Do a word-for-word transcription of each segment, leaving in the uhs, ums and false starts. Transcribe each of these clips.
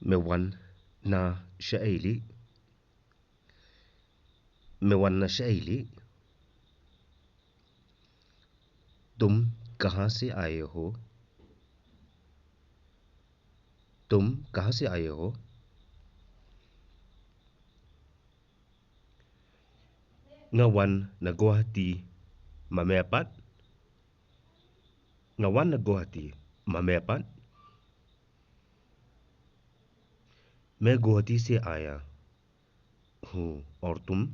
Me wan na shaei lieh? Me wan na shaei lieh? तुम कहाँ से आए हो? तुम कहाँ से आए हो? Nga wan na Guwahati, ma me pat? Nga wan na Guwahati, ma me pat? मैं गुवाहाटी से आया हूँ, और तुम?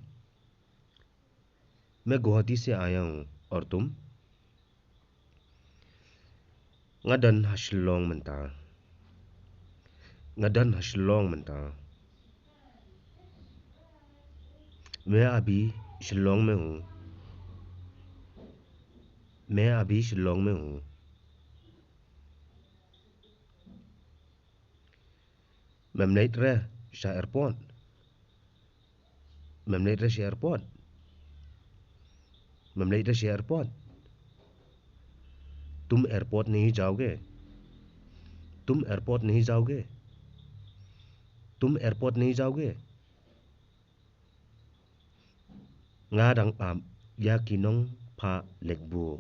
मैं गुवाहाटी से आया हूँ, और तुम? Nga don ha Shillong mynta. Nga don ha Shillong mynta. मैं अभी शिलोंग में हूँ। मैं अभी शिलोंग में हूँ। Mem leit re sha airport? Mem leit re sha airport? Mem leit re sha airport? तुम एयरपोर्ट नहीं जाओगे? तुम एयरपोर्ट नहीं जाओगे? तुम एयरपोर्ट नहीं जाओगे? Nga dang ap ïa ki nongphah leit buh.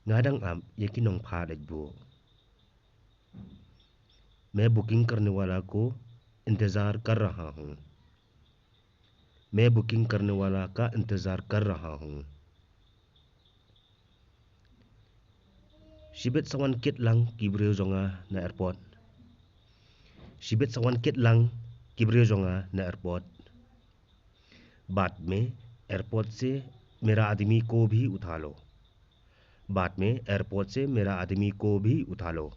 Nga dang ap ïa ki nongphah leit buh. मैं बुकिंग करने वाला को इंतजार कर रहा हूँ। मैं बुकिंग करने वाला का इंतजार कर रहा हूँ। Shibit sa wan kit lang ki briew jong nga na airport. Shibit sa wan kit lang ki briew jong nga na airport. बाद में एयरपोर्ट से मेरा आदमी को भी उठा लो। बाद में एयरपोर्ट से मेरा आदमी को भी उठा लो।